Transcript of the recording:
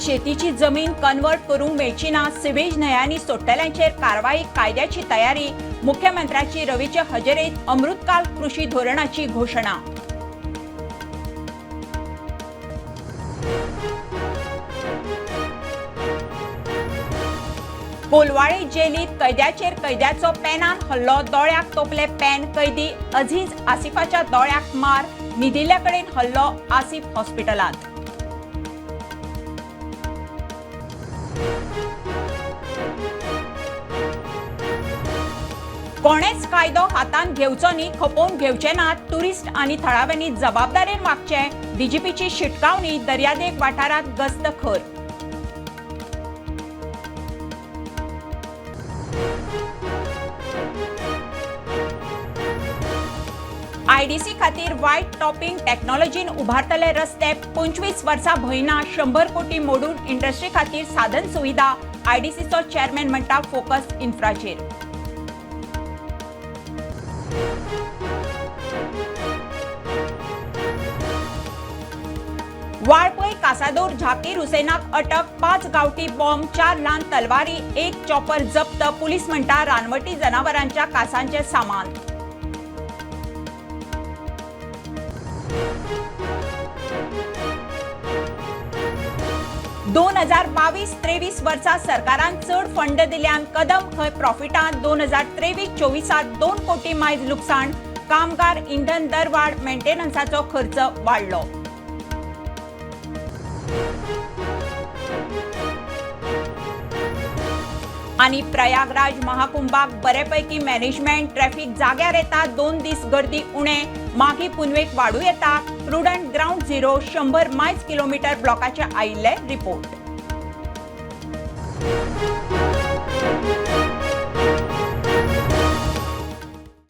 शेतीची जमीन कन्वर्ट करूंक मेळची ना. सिवेज न्हंयांनी सोडटल्यांचेर कारवाई, कायद्याची तयारी. मुख्यमंत्र्याची रवीचे हजेरेत अमृतकाल कृषी धोरणाची घोषणा. कोलवाळे जेलीत कैद्याचेर कैद्याचो पेनान हल्लो. दोळ्याक तोपले पेन. कैदी अझीज आसिफाच्या दोळ्याक मार. न्हिदिल्ल्या कडेन हल्लो. आसिफ हॉस्पिटलांत. कोणेच कायदो हातांत घेवचो न्ही, खपोवन घेवचे नात. टुरिस्ट आनी थळाव्यांनी जबाबदारेन वागचे, डीजीपीची शिटकावणी. दर्यादेग वाठारांत गस्त खर. आयडीसी खातीर व्हायट टॉपिंग टॅक्नॉलॉजीन उबारतले रस्ते. 25 वर्सां भंयना. 100 कोटी मोडून इंडस्ट्री खातीर साधन सुविधा. आयडीसीचो चेअरमॅन म्हणटा, फोकस इन्फ्राचेर. वाळपय कासादोर झाकीर हुसेनाक अटक. 5 गावठी बॉम्ब, 4 ल्हान तलवारी, एक चॉपर जप्त. पुलीस म्हणटा, रानवटी जनावरांच्या कासांचे सामान. 2022-23 वर्सा सरकारान चड फंड दिल्यान कदम खंय प्रॉफिटांत. 2023-24 2 कोटी मायज लुकसाण. कामगार, इंधन दरवाड, मेंटेनन्साचो खर्च वाडलो. आनी प्रयागराज महाकुंभाक बरेपैकी मॅनेजमेंट. ट्रॅफिक जाग्यार येता. 2 दीस गर्दी उणे. माघी पुनवेक वाडू येता. प्रुडंट ग्रावंड झिरो 100 मायज किलोमीटर ब्लॉकाचे आयिल्ले रिपोर्ट.